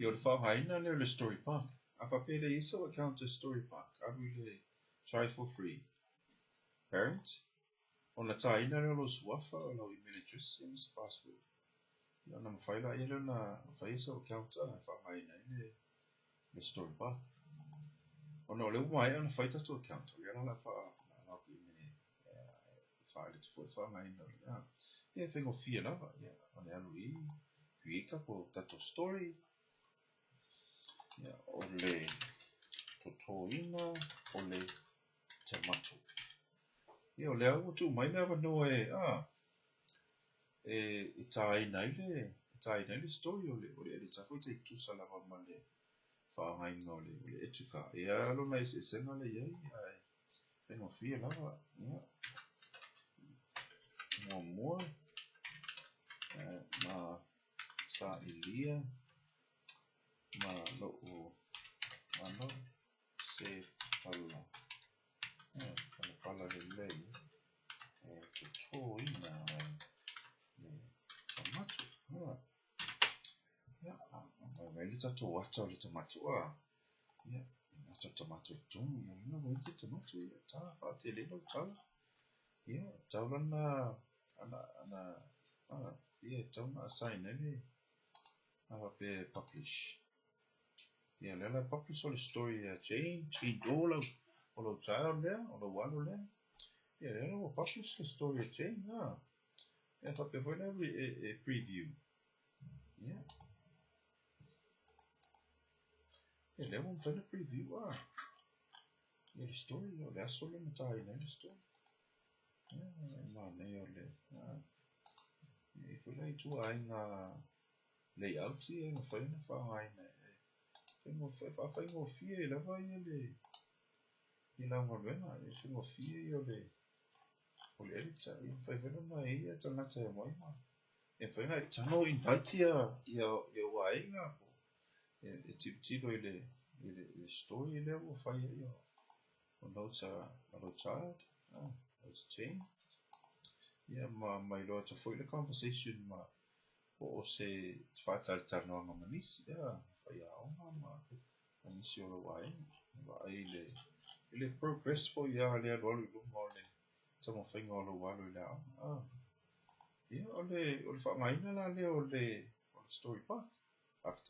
Ia, o le faaaogaina lea o le Story Park. A faapea e leai sou account e Story Park, alu i le try for free. Parent, ona taina lea o lou suafa, o lau email address ma se password. Ia, ona mafai laia lea ona fai sou account e faaaogaina ai le Story Park. Ona o lea ua maea ona fai tatou account, o lea la o le a faaeletu foi le faaaogaina o le. Ia, e faigofie lava, ia, o le alu i create tatou story. Ia, o le totoina o le tomato. Ia, o lea ua tuu mai le avanoa e taina ai le story o le editor foi tai tutusa lava ma le faaaogaina o le Educa. Ia lona eseesega lea i ai, ae faigofie lava. Ia, muamua ma sailia ma lou alo se pala palapala lelei e totoina ai le tomato. Ia, mai le tatou ata o le tomato a. Ia, ata o le tomato i totonu, ia lona mai le tomato, ia ta faatele lau tala. Ia, tau lana ana ana ia tau na assign ai le a faapea publish. Ia, lea la publish o le story a Jane, Jane Doe lau o lou child lea, o lou alo lea. Ia, lea la ua publish le story a Jane, ah. Ia, faapea foi lea e preview. Ia. Ia, lea ua mafai ona preview ah. Ia le story, o le aso lea na taina ai le story. Ia, manaia o le. Ah. Ia, foi la i tua aiga layout ia e mafai ona faaaogaina e faafaigofie ai lava ia le i lau galuega, e faigofie ia o le editor. Ia mafai foi ona e ia tagata e omai ma e mafai ona e tago invite ia ou aiga e tilotilo i le story lea ua fai ai o notes a lou child, notes a Jane. Ia, ma mailoa atu foi le conversation ma po o se faatalatalanoaga ma nisi, ia, faiaoga ma nisi o lou aiga. Vaai i le progress foi a le alualu i luma o le taumafaiga o lou alo i le aoga. Ah. Ia, o le faaaogaina la lea o le Story Park. Faafetai.